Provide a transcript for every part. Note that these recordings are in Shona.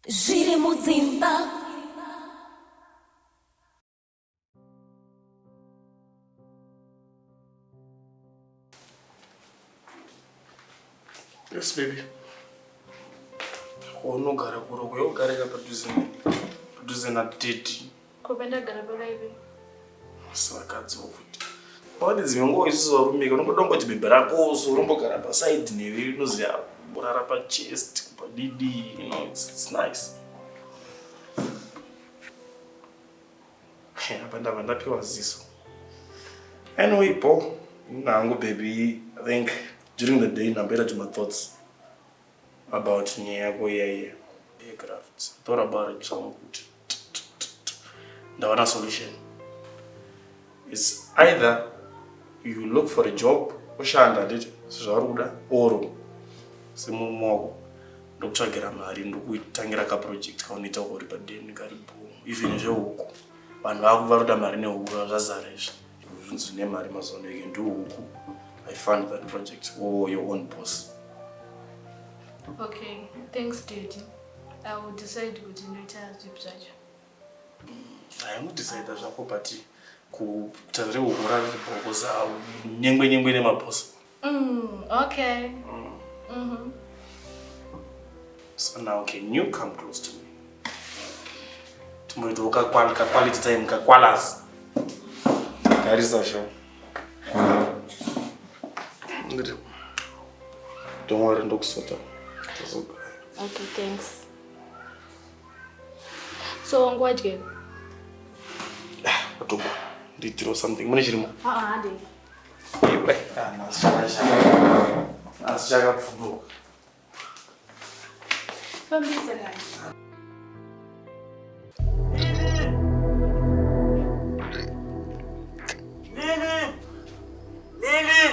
Zviri mudzimba. Yes, baby. Unogara kuro kuyo ugareka padhuze padhuze nadaddy. Ko pandagara pakaipe? Asi vakadzi vokuti. Pawati dzimwe nguva isusu varume ka unongoda kungoti bhebhi rako so unombogara paside newe unoziva kurara pachest kupadidi you know it's nice. Apa ndabva ndapiwa ziso. Anyway, Paul, nangu baby, I think during the day ndamboita tuma thoughts about nyaya yako iya iya yegraft. Thought about it zvangu kuti ndawana solution. It's either you look for a job oshanda handiti sezvauri kuda or semurume wako ndokutsvagira mari ndokutangira kaproject kaunoita uri padeni kari bhoo even zvehuku vanhu vaku varoda mari nehuku zvazara izvi zvinzi nemari mazuva ano you can do huku i fund that project or your own boss. Okay, thanks daddy. I will decide kuti ndoita zvipi zvacho. Haingodecide zvako but kuita rehuku rari bho because nyengwe nyengwe nemabhosi. Okay. So now can you come close to me? Timboitawo ka quality time kakwalas. Garisa sho. Ndiri. Don't worry ndokusota. Tazogara. Okay, thanks. So wangu wadye? Watogwa. Ndiitiro something. Mune chirimo? Ah, ah, hande. Iwe. Ah, nhasi chakapfunduka. Fambisa kani. Lily! Lily!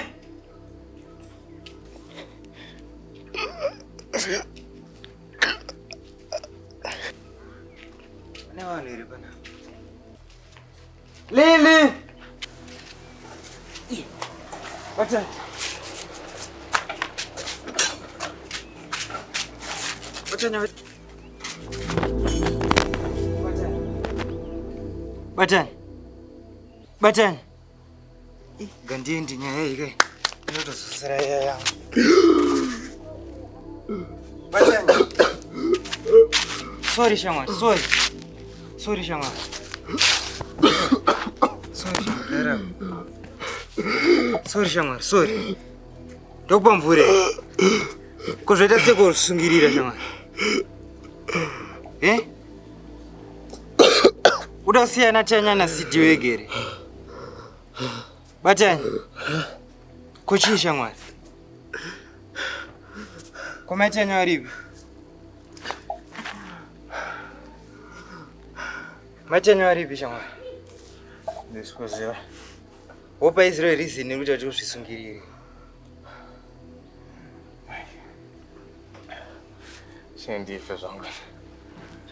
Pane vanhu here panapa? Lily! Ih, Batani. Batani. Batani. Batani. Batani. Ih, ngandiendi nyaya iyi kai. Inotozosera iya yangu. Batani. Sorry shamwari, sorry. Sorry shamwari. Sorry shamwari. Sorry shamwari, sorry. Ndokupa mvura. Ko zvaita sekusungirira shamwari. Eh? Uda kusiyana Tanya na CD wegere. Batanya. Ko chii shamwari? Ko mai Tanya varipi? Mai Tanya varipi shamwari? Ndisikuziva. Wopa Israel reason yekuti ati uzvisungirire. Chindife zvangu.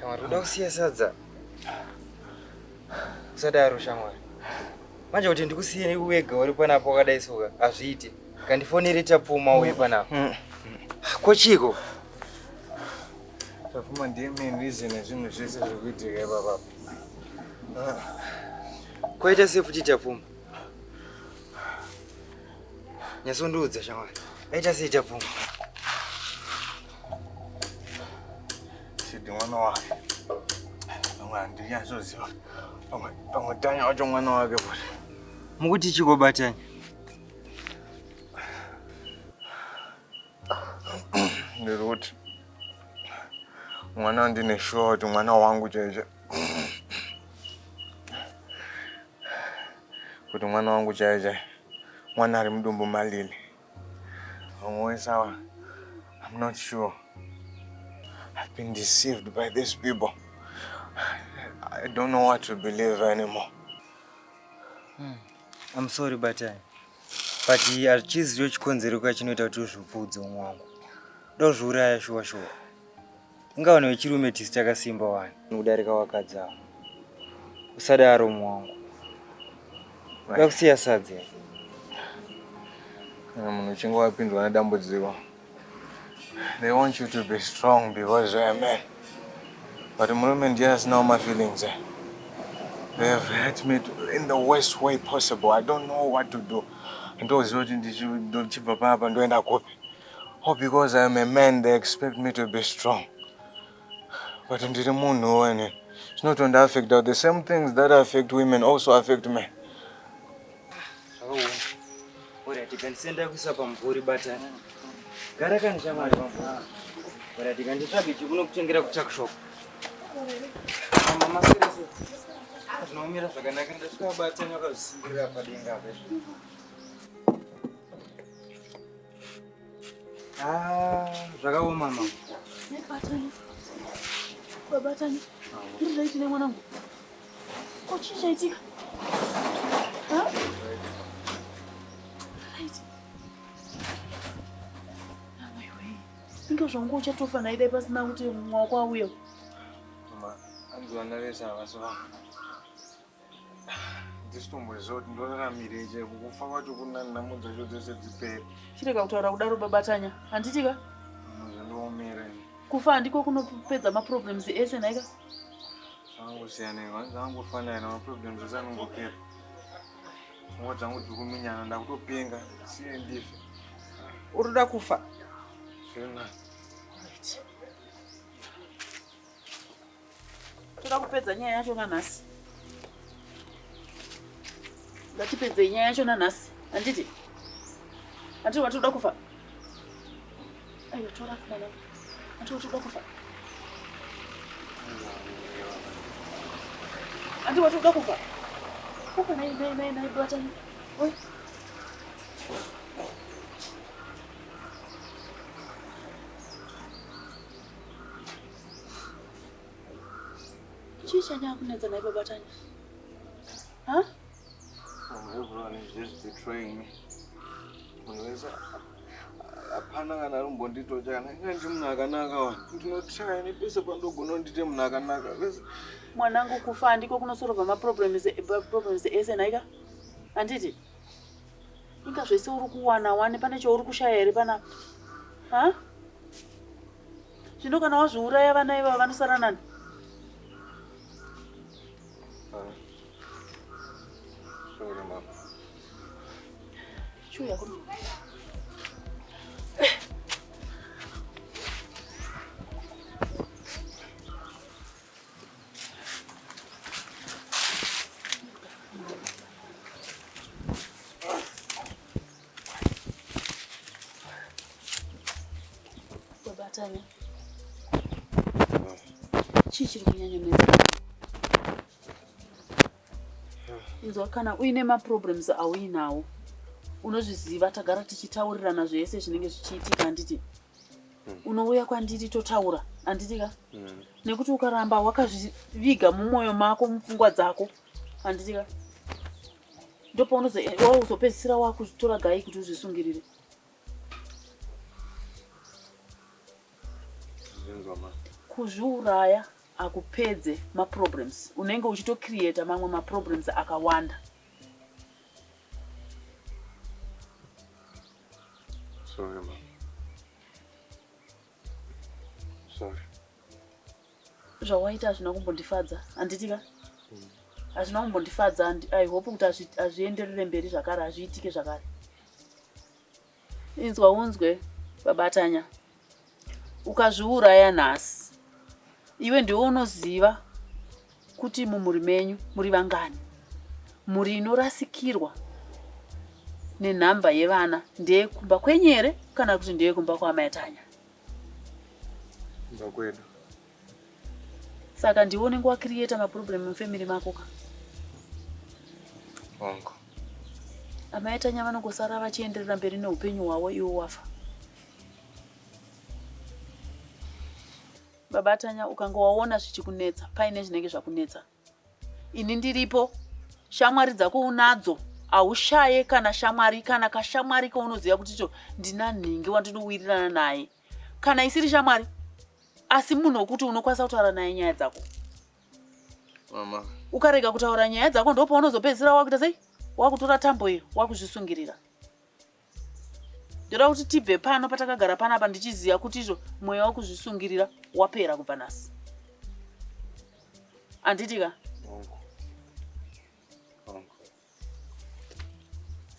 Shamwari, uda kusiya sadza. Usadaro shamwari. Manje kuti ndikusiye wega uri panapa wakadai soka hazviiti. Kandifonere Tapfuma uye panapa. Ko chiiko? Tapfuma ndiye main reason yezvinhu zvese zviri kuitika ipapapa. Kwaita sei futi Tapfuma? Nyatsondiudza shamwari. Aita sei Tapfuma? Sidi mwana wake. Pamwe handinyatsoziva. Pamwe pamwe Tanya wacho mwana wake futi. Mukuti chiko batanya? Ndiri kuti mwana ndine sure kuti mwana wangu chaicho. Kuti mwana wangu chaiye chaiye. Mwana ari mudumbu maLily. Vamwe wese ava, I'm not sure. I've been deceived by these people. I don't know what to believe anymore. I'm sorry Batanya. But hachiziyo chikonzero ka chinoita kuti uzvipfuudze umwe wangu. Ndozviuraya shuwa shuwa. Inga vanhu vechirume tisu takasimba wani kudarika vakadzi ava. Usadaro umwe wangu. Uda kusiya sadza. Kana munhu uchinge wapindwa nedambudziko, they want you to be strong because you're a man. But murume ndiye asinawo mafeelings eh. They have hurt me in the worst way possible. I don't know what to do. Ndoziva kuti ndichibva panapa ndoenda kupi. Oh, because I'm a man, they expect me to be strong. But ndiri munhu wene. Zvinotondiaffecta. The same things that affect women also affect men. Zvakaoma. Alright, kandisenda kuisa pamvuri batana. Gara kani shamwari pamvuri. Alright, kanditsvage chikunokutengera kutuckshop. Mama serese. Zvinomira zvakanaka ndasvika batana wakazvisungirira padenga apa izvo. Ah, zvakaoma mama. Batani. Babatani. Uri right nemwanangu. Ko chii chaitika? Ha? Right. Amai wee. Inga zvangu uchatofa nhai dai pasina kuti mumwe wako auya. Mama, anzi vana vese havasi vangu. Ndisitomboziva kuti ndoraramirei chaiko kufa kwacho kunani nhamo dzacho dzese dzipere. Chirega kutaura kudaro baba Tanya. Handiti ka? Zvindiomera ini. Kufa handiko kunopedza maproblems ese nhaika? Zvangosiyana zvangofanana maproblems ese anongopera. Pfungwa dzangu dziri kuminyana ndakutopenga siye ndife. Uri kuda kufa? Zviri nani. Right. Toda kupedza nyaya yacho nanhasi. Ngatipedzei nyaya yacho nanhasi. Handiti? Handiti wati uda kufa? Aiwa tora mwana. Handiti wati uda kufa? Handiti wati uda kufa? Kufa nai nai nai nai batani. Oi. Chii chanyanya kunetsa nhai baba Tanya? Ha? Everyone is just betraying me. Munhu wese hapana kana arumbonditocha kana inga ndi munhu akanaka wa. Ndinotraya nepese pandogona ndite munhu akanaka. Vese Mwanangu kufa handiko kunosorova maproblems problems ese nhaika? Handiti? Inga zvese uri kuwana wani pane chauri kushaya here panapa? Ha? Zvino kana wazviuraya vana ivava vanosara nani? Sorry, mama. Chiuya kuno. Baba Tanya. Chii chiri kunyanya kunetsa? Inzwa kana uine maproblems auinawo unozviziva tagara tichitaurirana zvese zvinenge zvichiitika handiti unouya kwandiri totaura handiti ka nekuti ukaramba wakazviviga mumwoyo mako mupfungwa dzako handiti ka ndopaunozopedzisira wakutora gai kuti uzvisungirire Kuzviuraya hakupedze maproblems unenge uchitocreata mamwe maproblems akawanda. Sorry, ma. Sorry. Zvawaita hazvina kumbondifadza handiti ka? Hazvina kumbondifadza I hope kuti hazvienderere mberi zvakare hazviitike zvakare. Inzwa unzwe baba Tanya. Ukazviuraya nhasi iwe ndiwe unoziva kuti mumhuri menyu muri vangani. Mhuri inorasikirwa nenhamba yevana ndeyekumba kwenyu here kana kuti ndeyekumba kwaamai Tanya? Kumba kwedu. Saka ndiwe unenge wacreata maproblem mufamily mako ka? Hongu. Amai Tanya vanongosara vachienderera mberi neupenyu hwavo iwe wafa. Baba Tanya ukanga waona zvichikunetsa paine zvinenge zvakunetsa. Ini ndiripo, shamwari dzako unadzo, haushaye kana shamwari kana kashamwari kaunoziva kuti cho ndina nhingi wandinowirirana naye. Kana isiri shamwari asi munhu wekuti unokwanisa kutaura naye nyaya dzako. Mama. Ukarega kutaura nyaya dzako ndopaunozopedzisira wakuita sei? Wakutora tambo iyo wakuzvisungirira. Ndoda kuti tibve pano patakagara panapa ndichiziva kuti izvo mweya wekuzvisungirira wapera kubva nhasi. Handiti ka?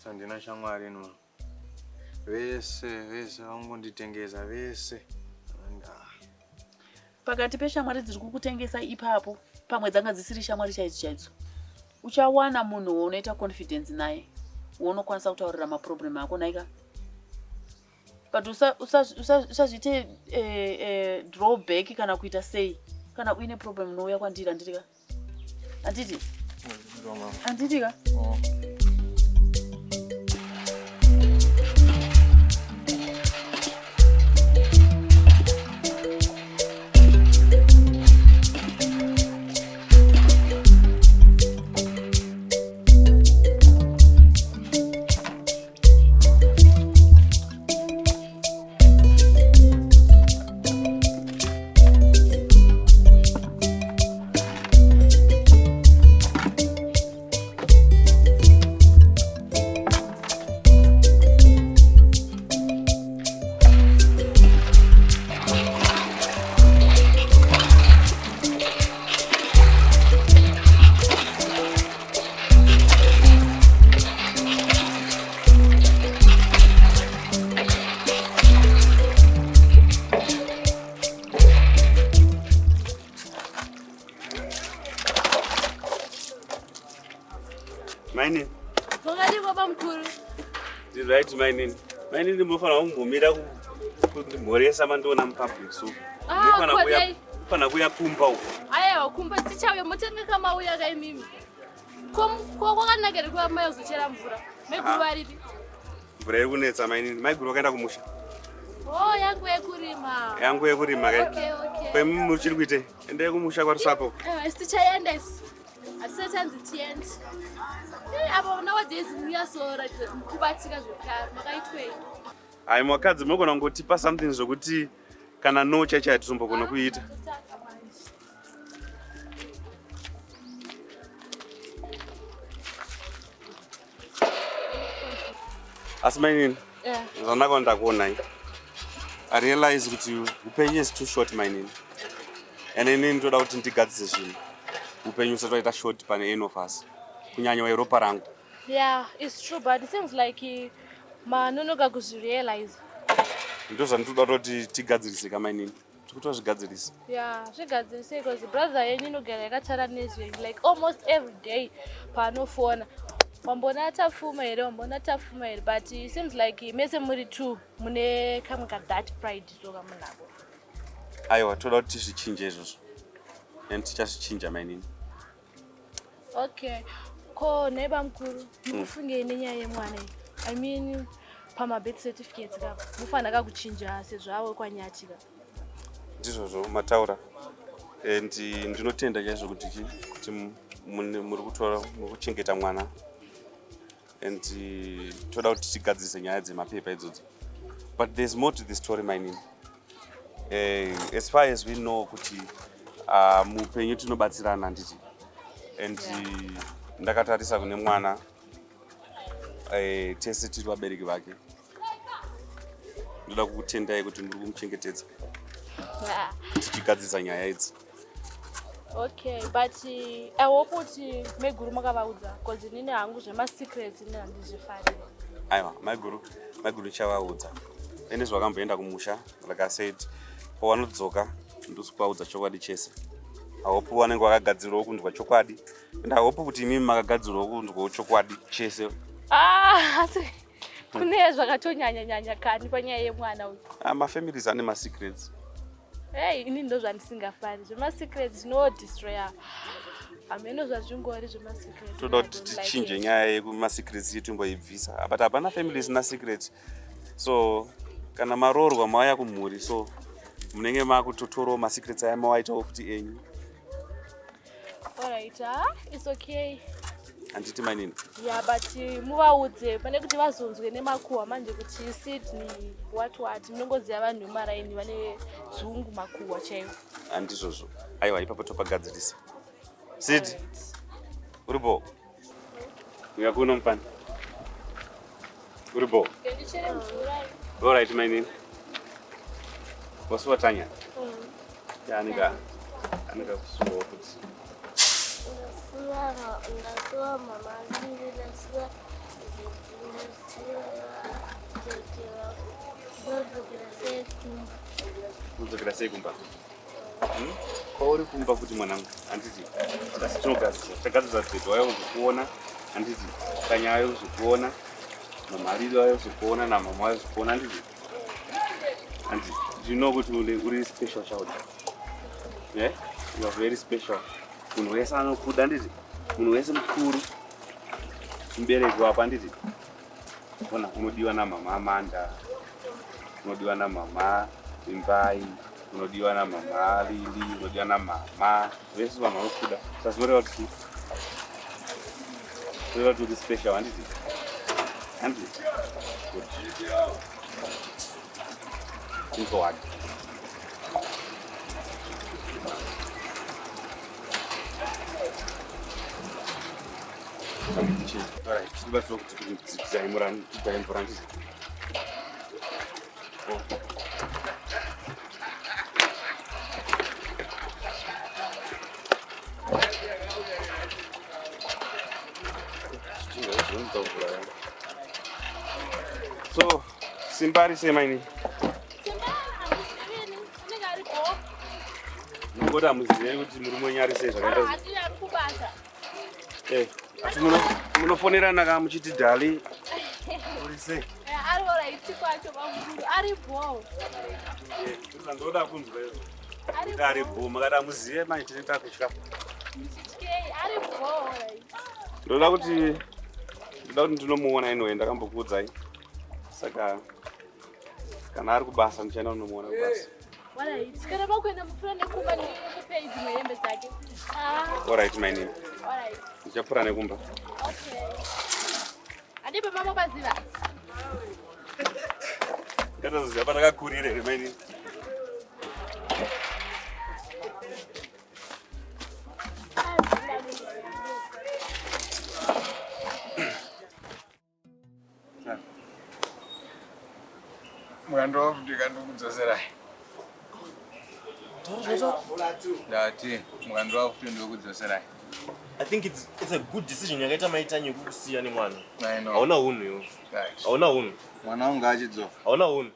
Sandina shamwari no. Vese vese vangonditengesa vese. Pakati peshamwari dziri kukutengesa ipapo, pamwe dzanga dzisiri shamwari chaidzo chaidzo. Uchawana munhu waunoita confidence naye, waunokwanisa kutaurira maproblem ako naika. But usazviite eh, eh, drawback kana kuita sei. Kana uine problem unouya kwandiri handiti ka? Handiti? Handiti ka? Oh. Mainini. Makadii baba mukuru? Ndiri right mainini. Mainini munofanira kumbomira kundimhoresa mandiona mupublic so. Ah, Munofanira kuya kodai. munofanira kuya kumba uko. Aiwa kumba tichauya motenga kamauya ka imimi. Ko ko kwakanaka here kuva mai uzochera mvura? Maiguru varipi? Mvura iri kunetsa mainini. Maiguru vakaenda kumusha. Oh, yangu yekurima. Yangu yekurima kai. Okay, okay. Kwemi muchiri kuitei? Endai kumusha kwaRusape. Eh, isu tichaenda isu. Hatisati tanzi tiende. Eh, apa nowadays munyatsoratidza kuti mukubatika zvekare. Makaitwei? Hayi mwakadzi munogona kungotipa something zvokuti kana no chaicho hatitombogona kuita. Asi mainini, zvanaka ndakuonai. I realize kuti upenyu is too short mainini. And inini ndoda kuti ndigadzise zvinhu. Upenyu usati waita short pane any of us. Kunyanya weropa rangu. Yeah, it's true, but it seems like eh, manonoka kuzvirealize. Ndozvandinoda kutoti tigadzirise ka mainini. Tikutozvigadzirisa. Yeah, zvigadzirise because brother yenyu inogara yakatara nezvenyu like almost every day paanofona. Wambona tafuma here, wambona tafuma here, but it seems like mese muri two mune kamwe ka that pride so kamunako. Aiwa, toda kuti tizvichinje izvozvo. And tichazvichinja mainini. Okay. Ko nhai bamukuru, mukufungei nenyaya yemwana iyi? I mean pama birth certificates ka mufanira ka kuchinja sezvo avo kwanyati ka. Ndizvozvo mataura. And ndinotenda chaizvo kuti kuti muri kutora muri kuchengeta mwana. And toda kuti tigadzirise nyaya dzemapepa idzodzo. But there's more to the story mainini. Eh, as far as we know kuti muupenyu tinobatsirana handiti and yeah. Ndakatarisa kune mwana eh, tese tiri vabereki vake ndoda kukutendai kuti muri kumuchengetedza Yeah. tichigadzirisa nyaya idzi. Okay, but I hope kuti maiguru makavaudza because inini hangu zvemasecrets ini handizvifariri. Aiwa, maiguru, maiguru ndichavaudza. Ende zvakamboenda kumusha, like I said, pavanodzoka ndosikuvaudza chokwadi chese. I hope vanenge vakagadzirwawo kunzwa chokwadi. And I hope kuti imimi makagadzirwawo kunzwawo chokwadi chese. Ah, asi kune zvakatonyanya nyanya kani panyaya yemwana uyu. Ah, mafamilies ane masecrets. Hey, ini ndo zvandisingafari zvemasecrets zvinodestroya hameno zvazvingori zvemasecrets. Toda kuti tichinje nyaya yekumasecrets iyi timboibvisa, but hapana family isina secret. So kana maroorwa mauya kumhuri, so munenge makutotorawo masecrets aya mawaitawo futi enyu. Alright, ah, it's okay. Handiti mainini? Yeah, but muvaudze pane kuti vazonzwe nemakuhwa manje kuti Sydney what what, munongoziva vanhu vemaraini vane dzungu makuhwa chaiwo. Handizvozvo. Aiwa, ipapo topagadzirisa. Sid, uri bo? Uya kuno mufana. Uri bo? Ndichere mvura. Alright mainini. Wasuwa Tanya? Ya, anenge kusuwa kuti. Ndasuwa mama Lili, ndasuwa ndasuwa tete vangu. Ndodzokera sei kumba? Unodzokera sei kumba? Hmm? Kwauri kumba kuti mwanangu, handiti? Asi tinogadzirisa, tagadzirisa tete wauya kuzokuona, handiti? Tanya auya kuzokuona, mama Lili auya kuzokuona, namama auya kuzokuona, handiti? Handiti? Do you know kuti uri special child? Yeah? You are very special. Munhu wese anokuda handiti? Munhu wese mukuru mubereki wako handiti? Ona unodiwa namama Amanda, unodiwa namama Vimbai, unodiwa namama Lili, unodiwa namama vese vanhu vanokuda. Saka zvinoreva kuti zvinoreva kuti uri special handiti? Handiti? Good. Simple hug. So, Simba ari sei maini? Nongoti hamuzive kuti murume wenyu ari sei zvakaita. Eh, asi munofonerana ka muchiti dhali uri sei? Eh, ari alright kwacho bamukuru, ari bho. Eh, ndoda kunzwa izvo. Kuti ari bho, makati hamuzive manje tine takutya. Muchityei, ari bho alright. Ndoda kuti ndoda kuti ndinomuona anyway ndakambokuudzai. Saka kana ari kubasa ndichaenda kunomuona kubasa. Alright, kana makuenda mupfura nekumba ndikupei dzimwe hembe dzake. Ah. Alright my name. Alright. Ndichapfura nekumba. Okay. Adipe mama baziva. Ngatazoziva patakakurira here my name. Mukandova futi kandokudzoserai. Ndati mukandova futi ndokudzoserai. I think it's a good decision yakaita maitanye kukusiya nemwana. I know. Hauna hunhu iwe. Right. Hauna hunhu. Mwana wangu achidzoka. Hauna hunhu.